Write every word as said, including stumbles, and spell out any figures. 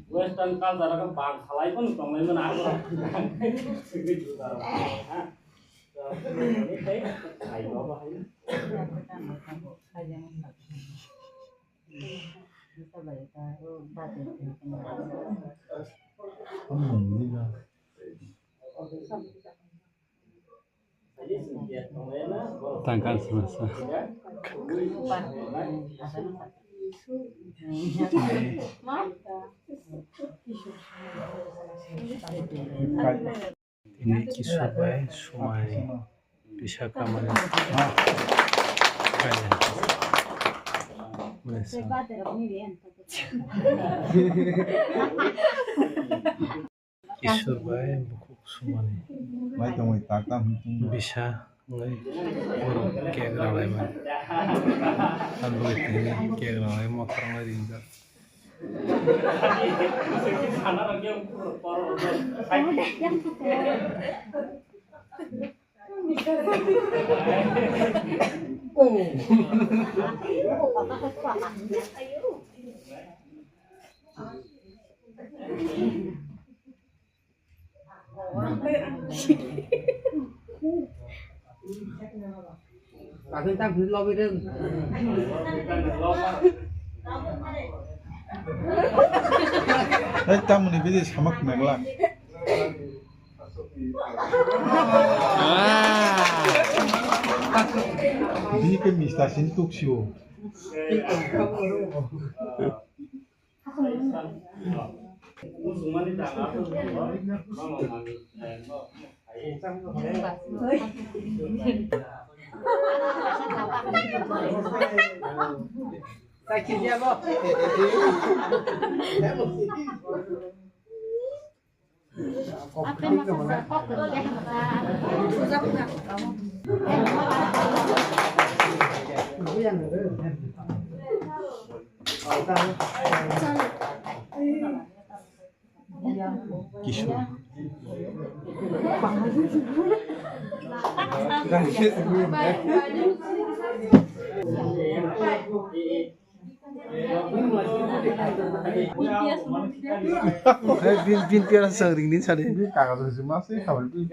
Western culture ang bang salai phano tonglai mano ang. Tangkan semasa. Tini Kishore bai Sumani bisa kamani. Kishore bai bukhuk Sumani. Mai tongwi tak tam hwn tong. Bisa wngwi borok cake rwlaimani. Ang bo tini cake rwlai mothor wngwi ringjak. Hei, tamoni bini samak meglak. Bini ke mista sin tuksio. Kishore. Hey, bin, bin, piara sang ring din sade. Bin kaga tu si masih kawal bin.